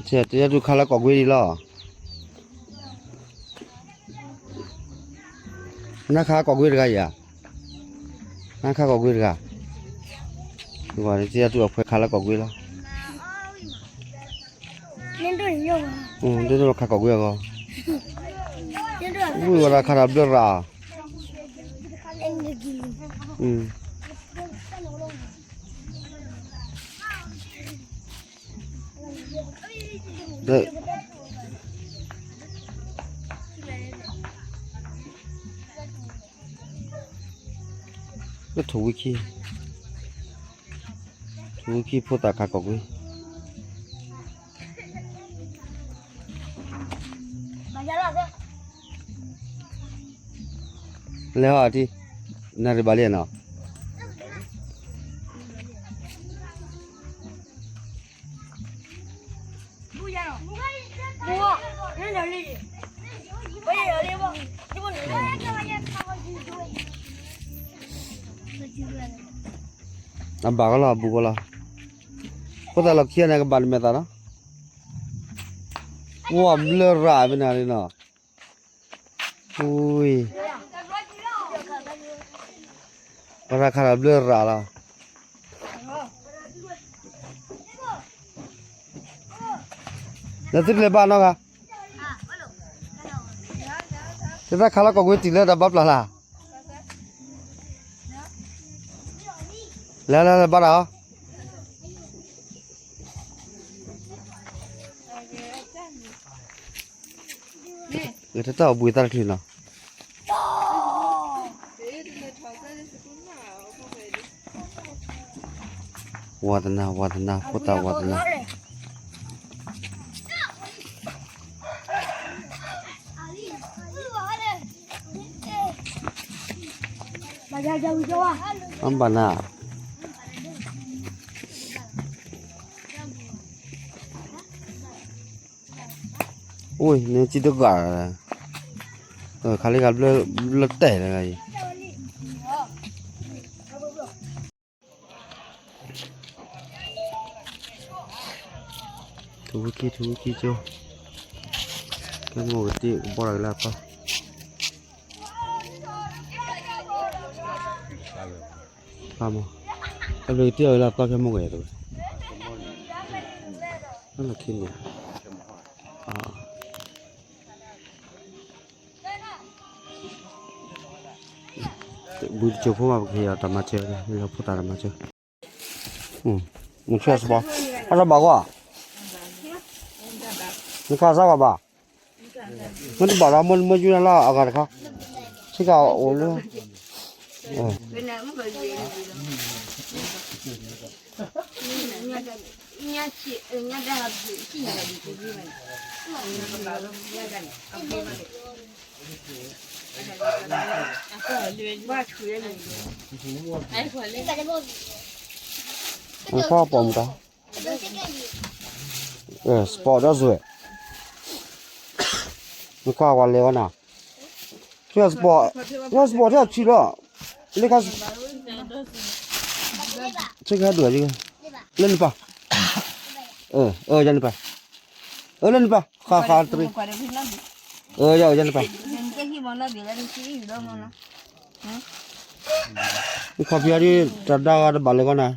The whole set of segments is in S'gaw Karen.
တယၢ်တူၢ်ခါလၢကိးကွ့ဒံးလီၤ. နခါကိးကွ့တဂၤယၤ, နခါကိးကွ့တဂၤ, တယၢ်တူၢ်အဖှဲခါလၢကိးကွ့လီၤ. ဒိၣ်ဒိၣ်ခါကိးကွ့အဂီၢ်, ဝံၤဝဲဒၣ်ခါဒီးဘျၢၣ်ရၤ, လၢထိၣ်ဝံခံ, ထိၣ်ဝံခံဖိသၣ်ခါကိးကွ့, လဲၤဟီၣ်ထံ, နၢ်ရံၣ်ဘၣ်လံနီၤ. အဘၣ်ကလီၤ အဘူးကလီၤ, ဖိသၣ်လီၢ်ခံန့ၣ် ကဘၣ်နမဲာ်သၣ်နီၤ, ဝါဘျၢၣ်ရၤမနုၤန့ၣ်နီၤ, ဝံၤ ပှၤတၢ်ခါဒီးဘျၢၣ်ရၤလီၤ. လၢသုတလဲၤဘၣ်နီၢ်ဂၤ, သုတၢ်ခါလၢကိးကွ့တံၢ်လၢတၢ်ဘၣ်ပျၢ်လၢ်, လဲၤလဲၤလဲၤဘၣ်တၢ်အီၤ. ဂဲၤတၢ်တၢ်အိၣ်ဘှံးသၣ်တချုးနီၤ, ဝါသနာ ဝါသနာ ဖိသၣ်ဝါသနာ. အဘၣ်နၤ, အိၣ် နစံးတဂၤ, ခါလံခါဘျၢတဲာ်လၢဂၤအံၤ. ထူဝံခံ ထူဝံခံကၠိ, ကဲမိၢ်ကတံၢ်ကဘီတၢ်ကလၢအသီ, ဖးမီၤ, အဘျုးကတံၢ်အီၤလၢအသီ ကဲမိၢ်ကယၤတဝဲ, လၢခံန့ၣ် ဘုတကၠိဖိမး ပကဟ့ၣ်အီၤတၢ်မၤစၢၤ လၢဖိသၣ်တၢ်မၤစၢၤ, နဆဲးစပီ, အတဘၣ်ကွၢ်, နခါစၢ်ကွၢ်ဘၣ်, မ့ၢ်တဘၣ်ဒီး မ့ၢ်မ့ၢ်ယူနၤလၢအဂၤတခါ, ဆ့ကၤအိၣ်လၢ နခွါပိာ်မတၤ, စပီဒီးစွဲ, နခွါဝဲလဲၤဝဲနၤ, ယစပီ, ယစပီထီၣ်ဆံလီၤ, လၢခါ, ဆ့ကၤဒွဲၣ်, လၢနပၢ်, ယနပၢ်, လၢနပၢ်, ဃါဃါတရံး, ယနပၢ်, နခွါဖံးအီၤဒ် တၢ်ဒါဂၤတဘၣ်လဲၤကီနၤ,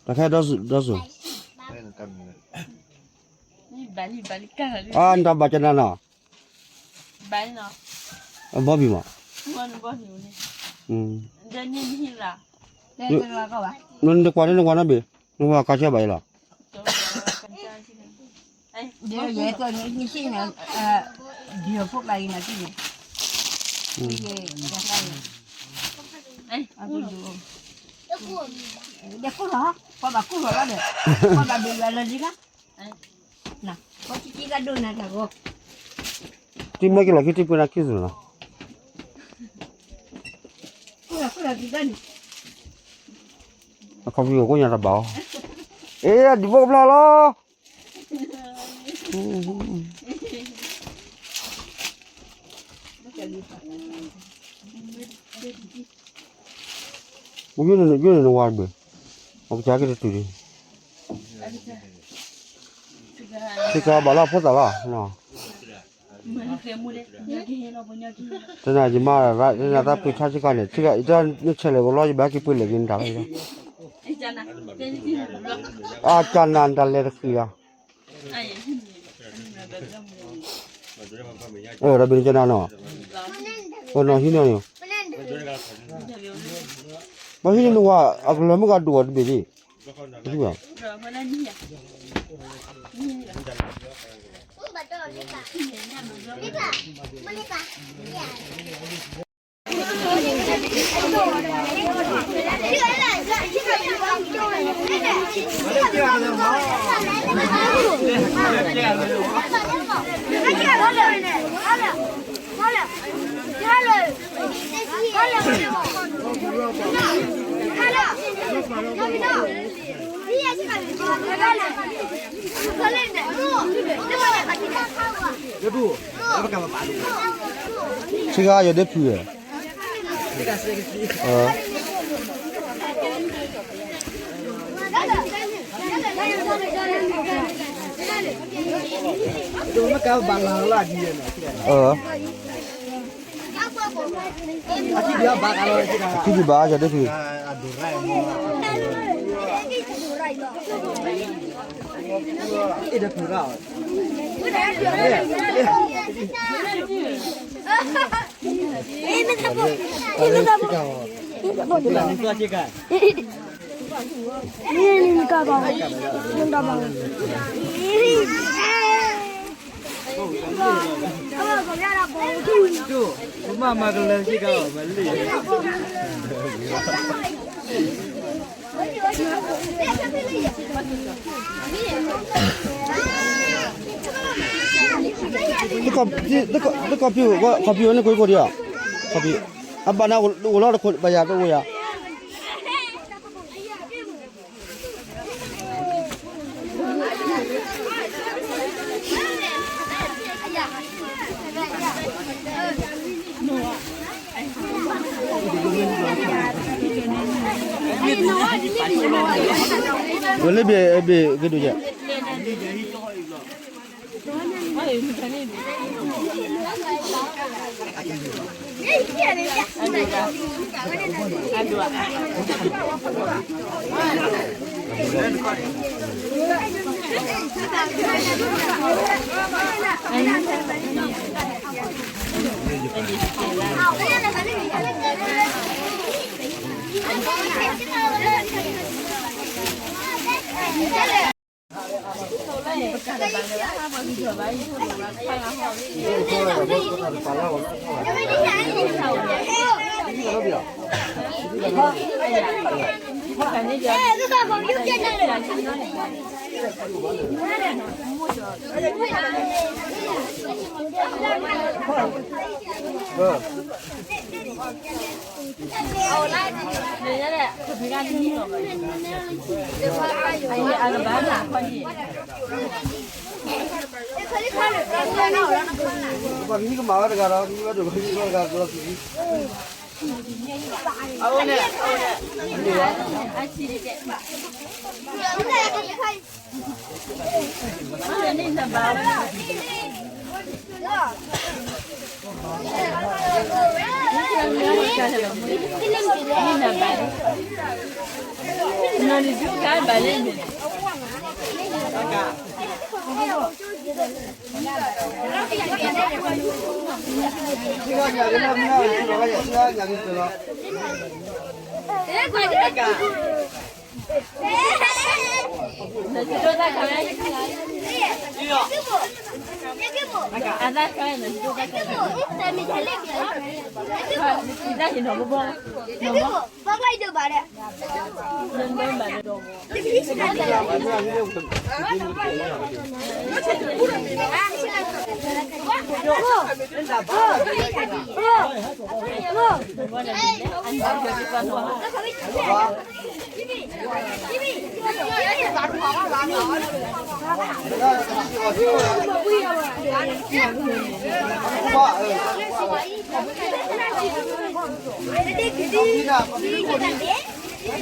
တၢ်ခဲဒီးစူၤ, အါ နတၢ်ဘၣ်ကနၤနီၤ, ဘီဘံၣ်မး, နတကွၢ်န့ၣ် နကွၢ်နီတဘ့ၣ်, နကွၢ်ကါဆၢဘၣ်အံၤလီၤ, တံၤမွဲက့ၤလီၤခံတံၤပှ့ၤနၤခံစူၤနီၤ, အခီပညီကိးညါတဘၣ်အီၤ, အ့ ဒံးဖိကဖျါလီၤ. ယိန့ၣ်နဝါတဘ့ၣ်, အကစၢ်က့ၤတတုၤဒံး, စ့ကၤဘၣ်လီၤဖိသၣ်လီၤ, တနၤယမါရၣ် တနၤသးပှ့ၤဆါစ့ကၤန့ၣ် စ့ကၤအံၤတၢ်နဆဲးလဲၣ်ဝဲလီၤ ယဘၣ်က့ၤပှ့ၤလဲၣ်က့ၤနတၢ်လီၤ, အကနၤနတၢ်လဲၤတဃံၤလီၤ, ဒီးဘ့ၣ်နကနၤနီၤ, နီၤဟံးနီၤန့ၣ်, ပှၤဟံးန့ၢ်နဝၤအကလၢၤမ့ၢ်ကဒိၣ်အီၤတဘ့ၣ်ဒံး, ဆ့ကၤယဒ့ဖုး, အခံဒံးဘၣ်ယဒ့ဖုး, မၤမၤကလၢၤစ့ကၤအီၤမၤလံ တကီၢ်ပူၤ ခီၣ်ဖံးဝဲန့ၣ် ကိးကိးဒံးဧါ, ခီၣ်ဖံး, အဘၣ်နၤအိၣ်လီၤတခိၣ် ဘၣ်ယၤတအိၣ်ယၤ ဝဲလၢဘ့ၣ်ဘ့ၣ်ကဒိၣ်ယဲၢ် ပှၤကဟံးကမၣ်ဝဲတဂၤဒီး ဟံးဝဲဒိၣ် ဟံးဝဲတဂၤဒီး အဝဲန့ၣ် လၢပ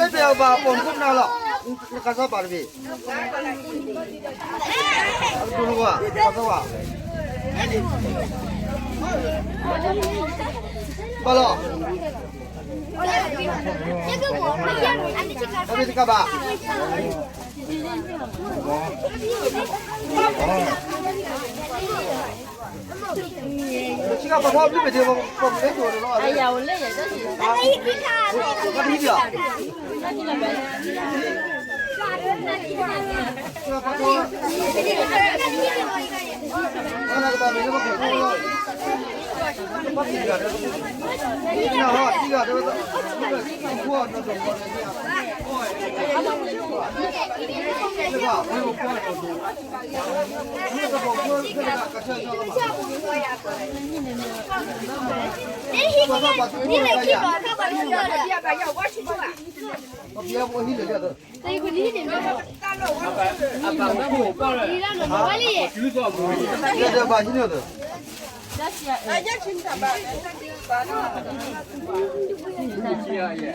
ယီၤဘၣ်ပိာ်မုၣ်ကနၣ်လီၤ, နကစၢ်ပာ်တဘ့ၣ်, အဒိနဝါ, ပှၤကဝါ, ဘၣ်လီၤ, တဘ့ၣ်တကးဘၣ်. ဆံးကပီၤထီၣ်ဘျုးပဒ့ပီၣ်မုၣ်လၢကၠိတလီၤ, အယၤအိၣ်လၢယၤတၢ်ဟံၣ်, တၢ်ဟံၣ်ဒံး, ဆံးကပီၤထီၣ်, ဆံးကပီၤထီၣ်, ဆံးကပီၤထီၣ်, အိၣ်လၢတဘ့ၣ်ဒံး,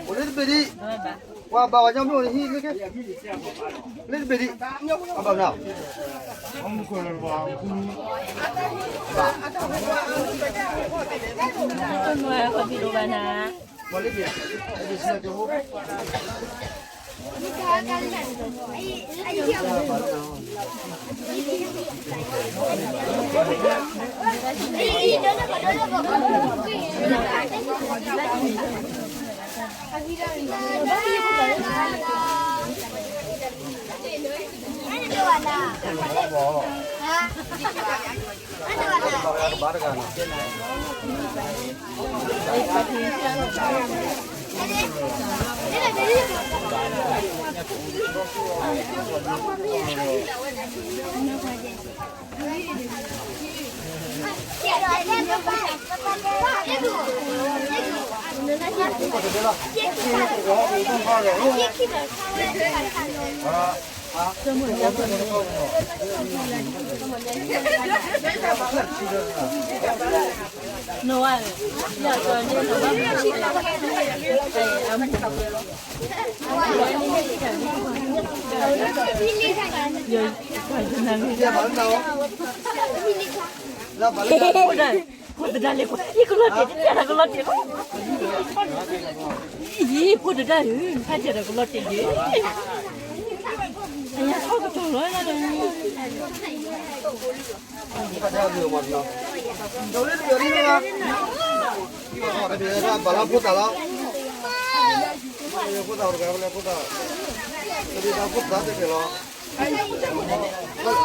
ပှၤဘၣ်ဝဲညီမ့ၢ်အိၣ်လၢဟံၣ်လၢက့, လၢတဘ့ၣ်ဒံး, အဘၣ်မနုၤ, ဘၣ်, ပှၤလၢတဘ့ၣ်, ဖိသဒါလဲၣ်ကွၢ်, ယကလီၤတဲာ်, ယကလီၤတဲာ်, ယဖိသဒါဧၢ, နဖးတဲာ်ဒီးကလီၤတဲာ်ယဲ, အယၤထီၣ်ကတီၢ်လီၤလၢ, ဘၣ်လၢဖိသၣ်လီၤ, ဖိသၣ်တက့ၢ်လီၤ, ဆ့က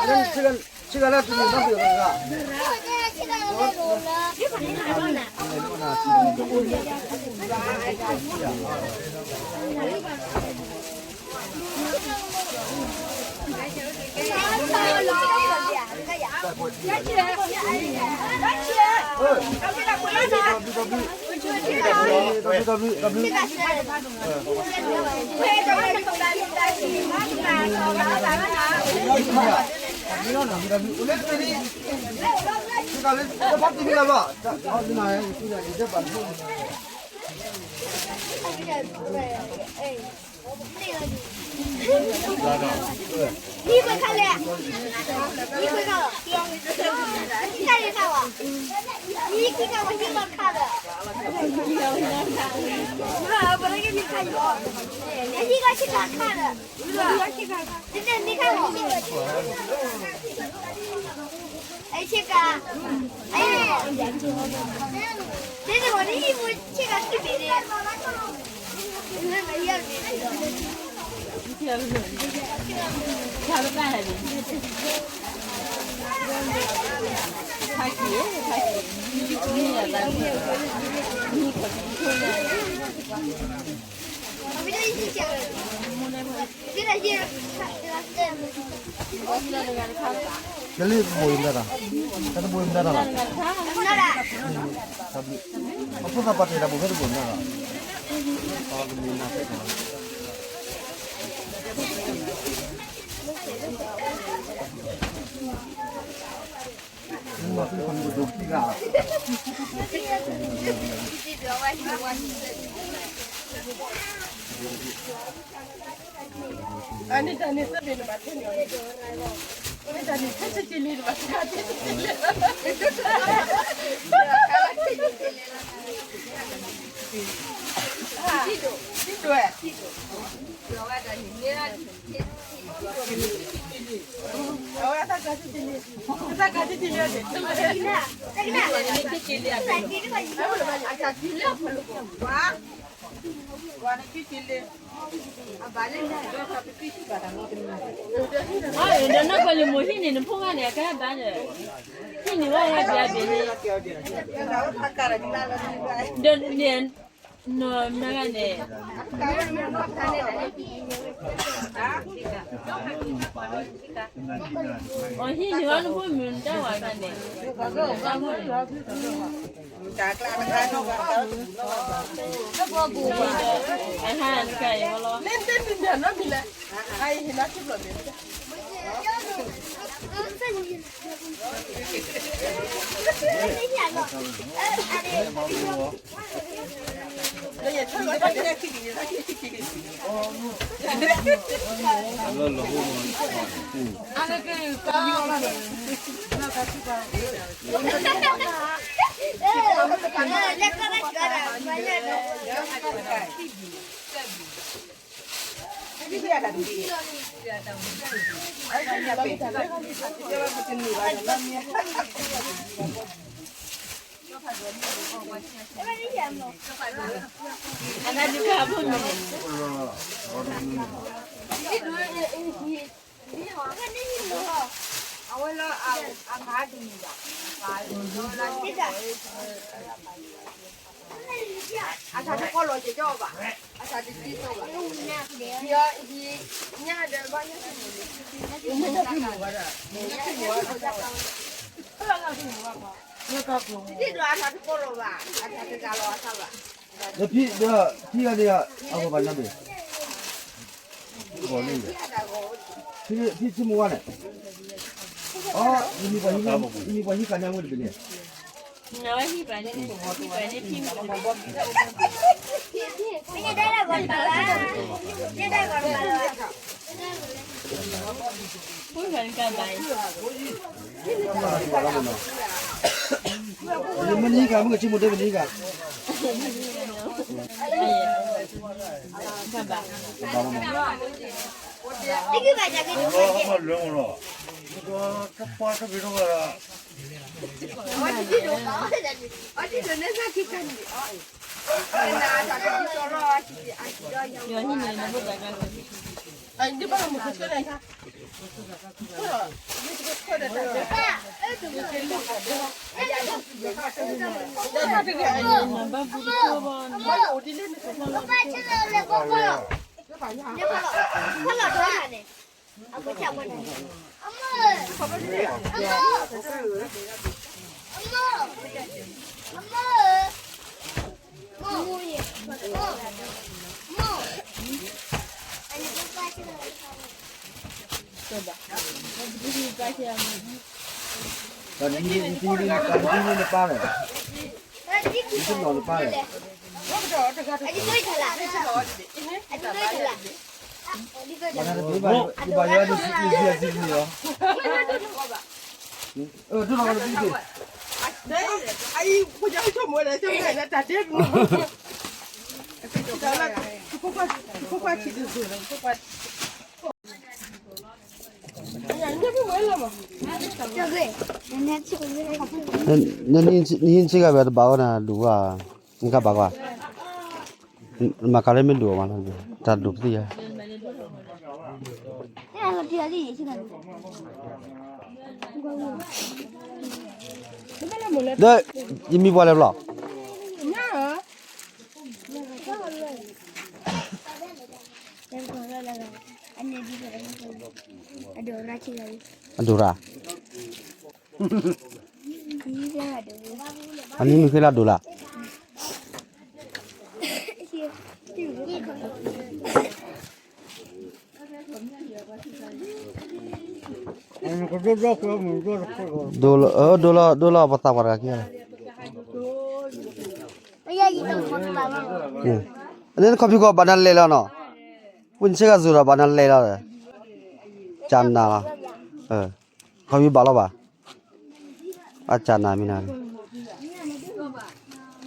ၤလၢတနံၤဘၣ်ပယီၤတဂၤ, ဟံၣ်ပှဲၤခါလဲၣ်, ဟံၣ်ပှဲၤခါလီၤ, ဟံၣ်ခါလီၤ, ဟံၣ်ခါလီၤ, ဟံၣ်ခါလီၤ, ဟံၣ်ခါလီၤ, အဲ ဆ့ကၤ, အဲ ဒ်န့ၣ်ဝဲ နဟံၣ်မူဆ့ကၤတဘ့ၣ်န့ၣ်, ကလံၢ်ဘိအံၤမတၤတၢ်, ကတဘိအံၤမတၤတၢ်လီၤ, အဖိသၣ်ပာ်တ့ၢ်တၢ်ဘိဖဲတဘိမတၤတၢ်, အန့ၣ်တၢ်န့ၣ်သ့ၣ်န့ၣ်ဘၣ်ထဲန့ၣ်, အန့ၣ်တၢ်န့ၣ်ခဲဆ့က့လံတဘၣ်, အဝဲအတၢ်ကါဆ့က့လံ, အတၢ်ကါဆ့က့လံ, အတၢ်ကါဆ့က့လံ, အဘၣ်လၢ ဒီးနကွၢ်လံာ်မိၢ်ဟံၣ်န့ၣ် နဖိဂၤန့ၣ် အကါဘၣ်ဒီး, ဟံၣ်န့ၣ်ဝဲဝဲဘၣ်ဘ့ၣ်န့ၣ်, ဒီးန့ၣ်, နီၢ်မနုၤဂၤန့ၣ်, အဟံၣ်န့ၣ်ဝဲနဖိမုၣ်တၢ်ဝၤဂၤန့ၣ်, အဟါတခါအံၤလီၤ, အတၢ်တကီလီၤက့ၤကီဘၣ်, အတၢ်တကီလီၤဘၣ်, ဒ်သိးအတၢ်တကီလီၤဘၣ်, အတၢ်တဂၤလီၤအသးဘၣ်. ဒီးဖံ, ဒီးဖံဂၤန့ၣ် အဂီၢ်ဘၣ်ညါဘ့ၣ်, ဂီၢ်လံ, ဖံဆိကမိၣ်ဝဲန့ၣ်, အ, ယမ့ၢ်ပှၤဟံးကညါဝဲတဘ့ၣ်န့ၣ်, မ့ၢ်နဟံးကၤ မ့ၢ်ကဆိကမိၣ်တဲမ့ၢ်နဟံးကၤ, ဘၣ်လီၤမး, တပှၢ်တဘ့ၣ်ဒီး တၢ်တဟံးန့ၢ်နပၢ်လဲၣ်, နတနီၢ်နပၢ်လဲၣ်. နဟံးဆ့ကၤဘၣ်တဘၣ်ဝဲနၤဒိၣ်ဘၣ်, နကဘၣ်ကွၢ်, မၤကၤလၢမ့ၢ်ဒိၣ်မး, တၢ်ဒိၣ်ကသ့ၣ်ယၤ, ဒီး ယမံၤပှၤလဲၤဘျီ အဒိၣ်ရၣ်, အနံၣ်မ့ၢ်ဃ့လၢအဒိၣ်လၢ်, ဒိၣ်လီၤ ဒိၣ်လီၤ ပသးပှၢ်တဂၤခံဂၤလီၤ, အန့ၣ်ခီဖံးကီၢ်ဘၣ်နၤလဲၤလီၤနီၤ, ဝ့ၢ်နဆ့ကၤစူၤဒီးဘၣ်နၤလဲၤလီၤ, ကၢ်နၤလီၤ, ခီဖံးဘၣ်လီၤဘၣ်, အကၢ်နၤမ့ၢ်နၤ မ့ၢ်, လၢ, လၢဟ့ၣ်ပတၢ်လၢ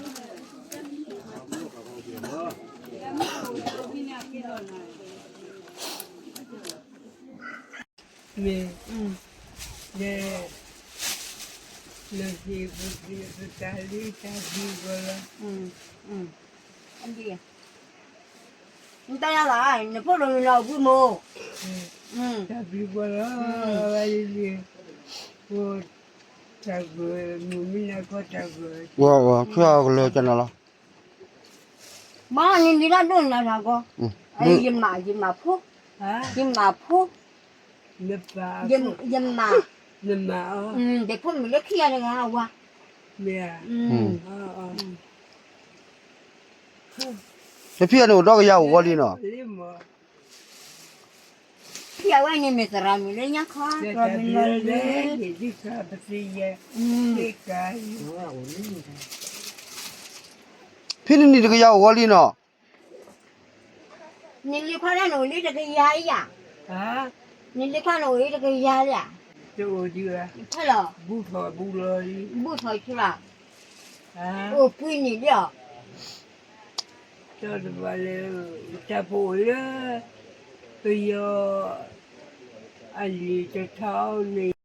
တၢ်ဘျုးဂီၢ်လီၤ, နတၢ်ယၤလီၤ, နဖိဒိၣ်န့ၣ်လီၤ အဘုမိၢ်, တၢ်ဘျုးဂီၢ်လီၤ, တၢ်ဂၢၢ်, မုၢ်မံနၤကီတၢ်ဂၢၢ်, ဝဲ, ဝဲ, ဆူကလၢၤကနၤလီၤ မ့ၢ်နမံၤလၢဒိၣ်နၤတၢ်ဂီၢ်, ယမၤ, ယမၤဖိ, ယမၤဖိ, ယမၤ, ယဖိမုၣ်လၢခံဂၤတဂၤဝါ, မ့ၢ်, ဖံအန့ၣ်အိၣ်ဒီးကယၤအိၣ်ဂီၢ်လံနီၤ, ဖံအဝဲန့ၣ်မ့ၢ်သရၣ်မုၣ်လၢညါခီ, သရၣ်မုၣ်လၢ, ဖံနနံၣ်တကယၤအိၣ်ဂီၢ်လံနီၤ, နလံၤခွါဒၣ်နအိၣ်လံတကယၤဧါ, နလံၤခွါနအိၣ်လံတကယၤလံဧါ, တအိၣ်ဒံး, ဖဲလီၤ, ဘူၣ်ထီၣ်ဘူၣ်လီၤလံ, ဘူၣ်ထီၣ်ဆူလီၤ, အိၣ်ပှဲၤန့ၣ်လံအီၤ, တၢ်တဘၣ်လၢ, တၢ်ဖိအိၣ်လၢ, ပယီၤ, အလံၤတထီန့ၣ်